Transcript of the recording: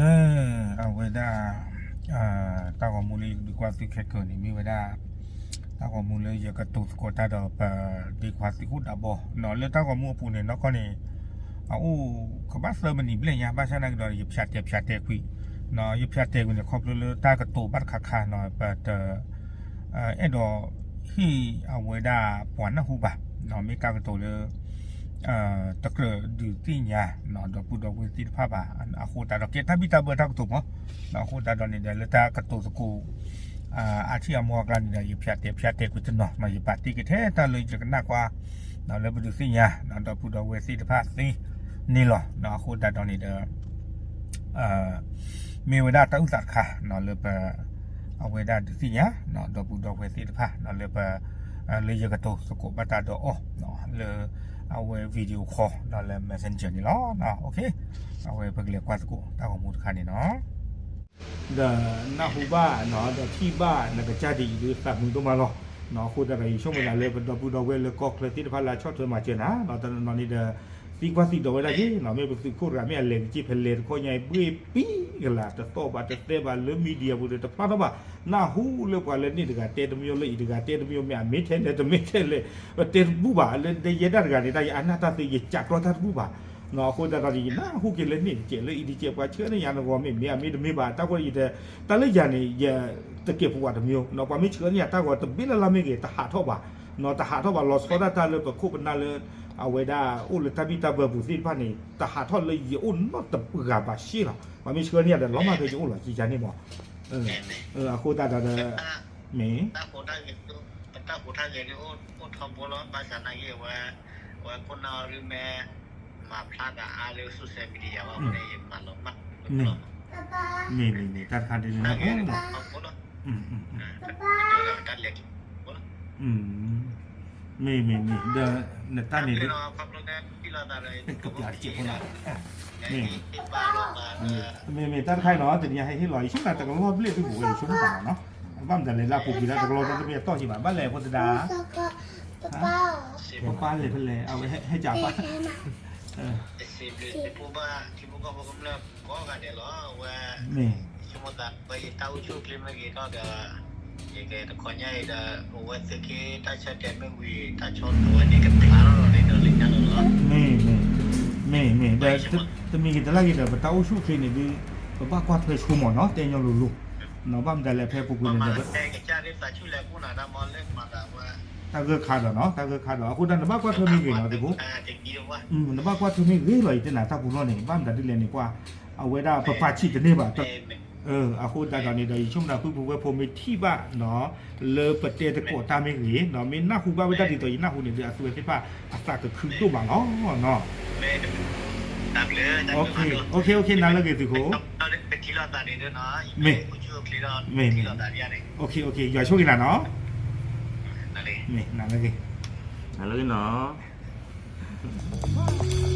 အဝဲဒၣ် တၢ်ဂီၤမူလၢယကဒုးကွၢ်သုခဲကၢန့ၣ် မ့ၢ်ဝဲဒၣ် တၢ်ဂီၤမူလၢယကတိၤသကိးတၢ်ဒီးပဒ့ခွါသုးခိၣ်ဒးဘီ လၢတၢ်ဂီၤမူအပူၤန့ၣ် နီၢ်ကီၢ်န့ၣ် အအိၣ်ကဘၣ်သၢမံးနံးဘျဲၣ်ညါ ဘၣ်ဆၣ်နာ်က့ဒီး ယဖၠးတဲာ်ဖၠးတဲာ်ကွံာ် ယဖၠးတဲာ်ကွံာ်န့ၣ် ခီဖျိလၢတၢ်ကတိၤဘၣ်တခါခါနီၤ ပတ အဲၣ်ဒိးဟ့ၣ်အဝဲဒၣ်ပှၤနၢ်ဟူဘၣ် မ့ၢ်တၢ်ကတိၤလၢ တကြၢးဒုးသ့ၣ်ညါ ဒီပုၢ်ဒီဝဲၢ်သ့ၣ်တဖၣ်ဘၣ် အဃိသတးဒီးကဲတၢ်ဘံၣ်တၢ်ဘၢတၢ်ကတိၤမး အဃိသတးဒီးန့ၣ်ဒီး လၢတၢ်ကတိၤသကိး အါထံၣ်အမူအကျါန့ၣ်ဒီး ယဖၠးတဲာ်ဖၠးတဲာ်ကွံာ်တနီၤ ယပာ်တ့ၢ်က့ၤထဲတၢ်လၢယကနၣ်ကွၢ် လၢပဒုးသ့ၣ်ညါ ဒီပုၢ်ဒီဝဲၢ်သ့ၣ်တဖၣ်သ့န့ၣ်လီၤ. အဃိသတးဒီးန့ၣ်ဒီး မ့ၢ်ဝဲဒၣ်တၢ်အုၣ်သးတခါ လၢပ အဝဲဒၣ်ဒုးသ့ၣ်ညါ ဒီပုၢ်ဒီဝဲၢ်သ့ၣ်တဖၣ် လၢပ လၢယကတိၤသကိးဘၣ်တၢ်ဒီးအီၤ လၢ အဝဲ video call ဒီးလၢ messenger န့ၣ်လီၤ. အဝဲပကလဲၤကွၢ်သကိးတၢ်ဂီၤမူတခါန့ၣ်နီၤ ဒီးနၢ်ဟူဘၣ် ဒီးထံၣ်ဘၣ်နကစၢ်ဒ်အံၤဒုးသးမုာ်ဒိၣ်မးလီၤ. အဃိသတးဒီးယဆိကမိၣ်သးလၢပဒီပုၢ်ဒီဝဲၢ်လၢကီၢ်ချၢသ့ၣ်တဖၣ်လၢအဆီၣ်ထွဲမၤစၢၤနၤ ဒီးတနီၤနီၤန့ၣ်ဒီး သံကွၢ်သံဒိးဝဲဒၣ်က့ၤ မ့ၢ်ပသုးခိၣ်တဂၤမ့ၢ်အလဲၤက့ၤဖဲလဲၣ်တခီညါအံၤ ဘှ့ၣ်ပံၤကလၤ တသီၣ်ဘၣ်တသဲဘၣ်လၢ media ပူၤဒီးတဖျါထီၣ်ဘၣ် နၢ်ဟူလၢပှၤလၢန့ၣ်တဂၤတဲတမံၤလၢအံၤတဂၤတဲတမံၤ မ့ၢ်အမ့ၢ်ထဲလဲၣ်တမ့ၢ်ထဲလဲၣ် ပတဲတဘူၣ်ဘၣ် လၢယဲဒၣ်တဂၤန့ၣ် တၢ်ယအါနၢ်တၢ်သ့ ယကးကျီတၢ်တဘူၣ်ဘၣ် အဃိသတးဒီးယနၢ်ဟူက့ၤလၢန့ၣ်တကဲး လၢအံၤတကဲးပှၤဆှၢန့ၢ်ယၤနဂီၢ်မ့ၢ်မ့ၢ်အမ့ၢ်တမ့ၢ်ဘၣ် တၢ်ကီယတ တၢ်လၢယၤန့ၣ် ယတကဲးပဝးတမံၤ ပှၤမ့ၢ်ဆှၢန့ၢ်ယၤတၢ်ဂီၤတဘ့ၣ်လၢ်လၢ်မ့ၢ်ဂ့ၤ တဟးထီၣ်ဘၣ် တဟးထီၣ်ဘၣ်လီၤဆီဒၣ်တၢ်လၢပခိၣ်ပနၢ်လၢ အဝဲဒၣ်အိၣ်လၢတၢ်ဘံၣ်တၢ်ဘၢပူၤသ့ၣ်တဖၣ်န့ၣ် တဟးထီၣ်လၢယအိၣ်နီတဂၤဘၣ်ရှ့လီၤ ပှၤမ့ၢ်ဆှၢန့ၢ်ယၤဒီးလီၤမၢ်ဖဲယအိၣ်လီၤ ကကန့ၣ်မး အဃိသတးဒီး မ့ၢ် ပတၢ်ဟူးတၢ်ဂဲၤန့ၣ် အိၣ်ထီဘိလီၤ ဘၣ်ဆၣ်နာ်က့ အဝဲ အဝဲခိၣ်နၢ်အီၤဒုးမ့ၢ် မၤဖျါသးအါလၢ social media ဘၣ်အဃိန့ၣ် ယမၤလီၤမၢ် မ့ၢ်မ့ၢ်မ့ၢ် တၢ်တခါဒ်န့ၣ် တၢ်လဲၤ မ့ၢ်မ့ၢ်မ့ၢ် ဒီး နတၢ်န့ၣ် ကပျးတစဲးဖိနီၤ မ့ၢ်မ့ၢ် တၢ်တခါအံၤနီၤ တနံၤဟဲဟ့ၣ်လီၤ ယဆိကမိၣ်တၢ်တကလီၢ်ဘျဲၣ်သုဘိးဝဲ ယဆိကမိၣ်တၢ်နီၤ ဘၣ်မတၤလဲၣ်လၢအပူၤကွံာ်လၢတကလီၢ်တမ့ၢ်အတီၢ်က့ၤဘၣ် ဘၣ်လဲၣ်ဖိသဒါ ပပၢ်လဲၤဖဲလဲၣ် အဝဲဟဲကၠးပၢ် မ့ၢ် ယဆိကမိၣ်သး ပယတၢ်အိၣ်ဆူၣ်အိၣ်ချ့မ့ၢ်ဂ့ၤထီၣ်ဒီး ယကတခီညါအံၤဒီး အဝဲသုးက့တၢ်ဆၢတဲာ်မ့ၢ်ဝံၤ တၢ်ဆီၣ်ထွဲဝဲန့ၣ်ကဖျါထီၣ်လီၤန့ၣ်ဒီးလၢညါလီၤလီၤ. မ့ၢ် မ့ၢ် မ့ၢ် ဒီး တမံၤဂ့ၤတလါဂ့ၤဒီး ပတၢ်အိၣ်ဆူၣ်အိၣ်ချ့န့ၣ်ဒုး ပဘၣ်ကွၢ်ထွဲဆိမးနီၤ တဲညီလိၤလိၤ ဘၣ်မတၤလဲၣ်ဖဲပူၤကွံာ်န့ၣ်ဒီး တၢ်ဂၢၢ်ခါဒီးနီၤ တၢ်ဂၢၢ်ခါဒီး အဃိဒၣ်နဘၣ်ကွၢ်ထွဲမ့ၢ်ဂ့ၤနီၤသ့ၣ်ဖိ နဘၣ်ကွၢ်ထွဲမ့ၢ်ဂ့ၤလီၤ ယတဲနၤတၢ်ပူၤလီၢ်န့ၣ် ဘၣ်မတၤဒ်လဲၣ်န့ၣ် ပှၤ အဝဲဒၣ်ပပာ်ဆံးတန့ၢ်ဘၣ် အဃိသတးဒီးန့ၣ်ဒီး ယဆိကမိၣ်ဒၣ်ပုၢ်ဖိဝဲၢ်ဖိမ့ၢ်ထံၣ်ဘၣ်နီၤ လၢပတဲသကိးတၢ်မ့ၢ်ဂ့ၤနီၤ မ့ၢ်နၢ်ဟူဘၣ်ဝဲဒၣ်ဒ်သိးယနၢ်ဟူန့ၣ်ဒီး အသုဝဲသ့ၣ်တဖၣ် အသးကခုဒိၣ်မးလီၤနီၤ နၤလၢဂ့ၤသုးခိၣ် မ့ၢ် မ့ၢ် ယွၤဆိၣ်ဂ့ၤနၤနီၤ မ့ၢ် နၤလၢဂ့ၤ နၤလၢဂ့ၤနီၤ